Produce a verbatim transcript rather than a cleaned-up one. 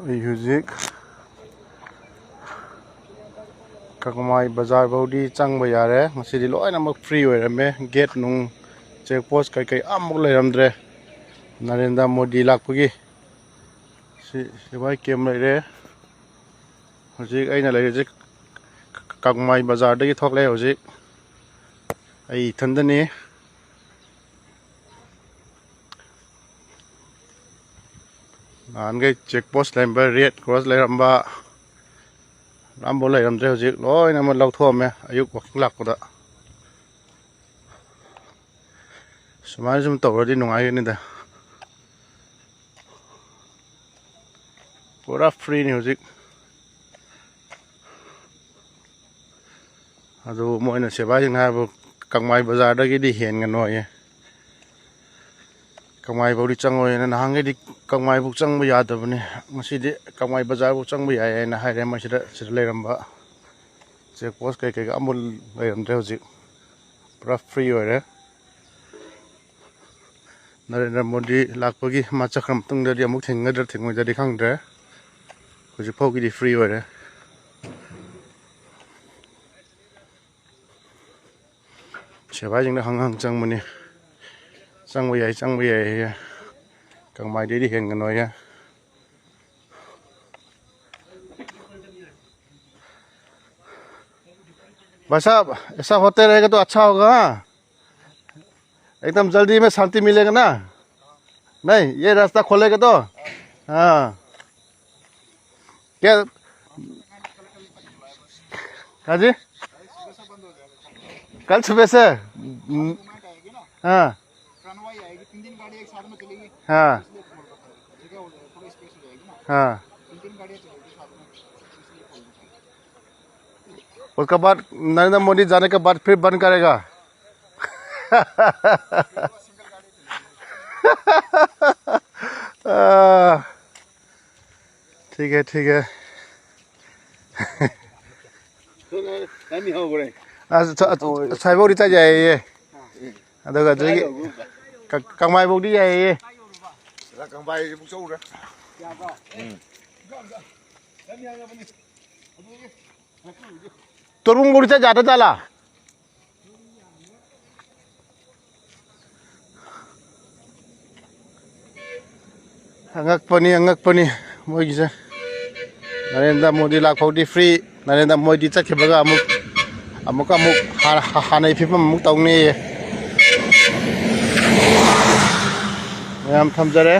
ꯑꯩ ꯍꯧꯖꯤꯛ ꯀꯛꯃꯥꯏ ꯕꯖꯥꯔ ꯐꯥꯎꯗꯤ ꯆꯪꯕ ꯌꯥꯔꯦ꯫ ꯉꯁꯤꯗꯤ ꯂꯣꯏꯅꯃꯛ ꯐ꯭ꯔꯤ ꯑꯣꯏꯔꯝꯃꯦ꯫ ꯒꯦꯠ ꯅꯨꯡ, ꯆꯦꯛ ꯄꯣꯁ ꯀꯩꯀꯩ ꯑꯃꯐꯥꯎ ꯂꯩꯔꯝꯗ꯭ꯔꯦ꯫ ꯅꯔꯦꯟꯗ꯭ꯔ ꯃꯣꯗꯤ ꯂꯥꯛꯄꯒꯤ ꯁꯤ ꯁꯤꯐꯥꯏ ꯀꯦꯝ ꯂꯩꯔꯦ꯫ ꯍꯧꯖꯤꯛ ꯑꯩꯅ ꯂꯩꯔꯤꯁꯦ ꯀꯛꯃꯥꯏ ꯕꯖꯥꯔꯗꯒꯤ ꯊꯣꯛꯂꯛꯑꯦ꯫ ꯍꯧꯖꯤꯛ ꯑꯩ ꯏꯊꯟꯗꯅꯤ꯫ ꯅꯍꯥꯟꯈꯩ ꯆꯦꯛ ꯄꯣꯁ ꯂꯩꯔꯝꯕ, ꯔꯦꯠ ꯀ꯭ꯔꯣꯁ ꯂꯩꯔꯝꯕ, ꯑꯝꯐꯥꯎ ꯂꯩꯔꯝꯗ꯭ꯔꯦ꯫ ꯍꯧꯖꯤꯛ ꯂꯣꯏꯅꯃꯛ ꯂꯧꯊꯣꯛꯑꯝꯃꯦ ꯑꯌꯨꯛ ꯋꯥꯛꯀꯤꯡ ꯂꯥꯛꯄꯗ꯫ ꯁꯨꯃꯥꯏꯅ ꯁꯨꯝ ꯇꯧꯔꯗꯤ ꯅꯨꯡꯉꯥꯏꯒꯅꯤꯗ꯫ ꯄꯨꯔꯥ ꯐ꯭ꯔꯤꯅꯤ ꯍꯧꯖꯤꯛ꯫ ꯑꯗꯨ ꯃꯣꯏꯅ ꯁꯤꯐꯥꯏꯁꯤꯡꯅ ꯍꯥꯏꯕ, "ꯀꯛꯃꯥꯏ ꯕꯖꯥꯔꯗꯒꯤꯗꯤ ꯍꯦꯟꯒꯅꯣꯌꯦ꯫ ꯀꯛꯃꯥꯏꯐꯥꯎꯗꯤ ꯆꯪꯉꯣꯏꯅ ꯅꯍꯥꯟꯈꯩꯗꯤ ꯀꯛꯃꯥꯏꯐꯥꯎ ꯆꯪꯕ ꯌꯥꯗꯕꯅꯤ꯫ ꯉꯁꯤꯗꯤ ꯀꯛꯃꯥꯏ ꯕꯖꯥꯔꯐꯥꯎ ꯆꯪꯕ ꯌꯥꯏ" ꯍꯥꯏꯅ ꯍꯥꯏꯔꯦ꯫ ꯃꯣꯏ ꯁꯤꯗ, ꯁꯤꯗ ꯂꯩꯔꯝꯕ ꯆꯦꯛ ꯄꯣꯁ ꯀꯩꯀꯩꯒ ꯑꯃꯐꯥꯎ ꯂꯩꯔꯝꯗ꯭ꯔꯦ꯫ ꯍꯧꯖꯤꯛ ꯄꯨꯔꯥ ꯐ꯭ꯔꯤ ꯑꯣꯏꯔꯦ꯫ ꯅꯔꯦꯟꯗ꯭ꯔ ꯃꯣꯗꯤ ꯂꯥꯛꯄꯒꯤ ꯃꯥ ꯆꯠꯈ꯭ꯔ ꯃꯇꯨꯡꯗꯗꯤ ꯑꯃꯨꯛ ꯊꯤꯡꯒꯗ꯭ꯔꯥ ꯊꯤꯡꯉꯣꯏꯗ꯭ꯔꯗꯤ ꯈꯪꯗ꯭ꯔꯦ꯫ ꯍꯧꯖꯤꯛ ꯐꯥꯎꯒꯤꯗꯤ ꯐ꯭ꯔꯤ ꯑꯣꯏꯔꯦ꯫ ꯁꯤꯐꯥꯏꯁꯤꯡꯅ ꯍꯪ ꯍꯪ ꯆꯪꯕꯅꯤ꯫ "ꯆꯪꯕ ꯌꯥꯏ, ꯆꯪꯕ ꯌꯥꯏ" ꯍꯥꯏꯌꯦ꯫ "ꯀꯛꯃꯥꯏꯗꯩꯗꯤ ꯍꯦꯟꯒꯅꯣꯌꯦ"꯫ भाई साहब, ऐसा होते रहेगा तो अच्छा होगा, हाँ? एकदम जल्दी में शांति मिलेगा ना? नहीं, ये रास्ता खोलेगा तो? हाँ। क्या? हाँ जी? कल सुबह से? हाँ। ट्रनवाई आएगी, तीन तीन गाड़ी एक साथ में चलेगी, हाँ। इसलिए मोड़ पर खड़ी है। जगह हो जाएगी, थोड़ी स्पेस हो जाएगी ना। हाँ। तीन तीन गाड़ियाँ चलेगी साथ में, इसलिए खोल दी। उसके बाद नरेंद्र मोदी जाने के बाद फिर बंद करेगा। आ, ठीक है, ठीक है। ꯑꯁ, ꯑꯁ, ꯑꯁ, ꯑꯁ꯭ꯋꯥꯏꯐꯥꯎꯗꯤ ꯆꯠ ꯌꯥꯏꯌꯦ꯫ ꯑꯗꯨꯒ ꯑꯗꯨꯗꯒꯤ ꯀ-, ꯀꯛꯃꯥꯏꯐꯥꯎꯗꯤ ꯌꯥꯏꯌꯦ꯫ ꯀꯛꯃꯥꯏꯐꯥꯎ ꯆꯠꯂꯨꯔꯦ꯫ ꯎꯝ꯫ ꯇꯣꯔꯨꯡꯕꯨꯛ ꯆꯠ ꯌꯥꯗ ꯖꯥꯠꯂꯥ? ꯑꯉꯛꯄꯅꯤ, ꯑꯉꯛꯄꯅꯤ ꯃꯣꯏꯒꯤꯁꯦ꯫ ꯅꯔꯦꯟꯗ꯭ꯔ ꯃꯣꯗꯤ ꯂꯥꯛꯐꯧꯗꯤ ꯐ꯭ꯔꯤ꯫ ꯅꯔꯦꯟꯗ꯭ꯔ ꯃꯣꯗꯤ ꯆꯠꯈꯤꯕꯒ ꯑꯃꯨꯛ, ꯑꯃꯨꯛꯀ ꯑꯃꯨꯛ ꯍꯥ-, ꯍꯥ-, ꯍꯥꯟꯅꯩ ꯐꯤꯕꯝ ꯑꯃꯨꯛ ꯇꯧꯅꯦꯌꯦ꯫ ꯃꯌꯥꯝ ꯊꯝꯖꯔꯦ꯫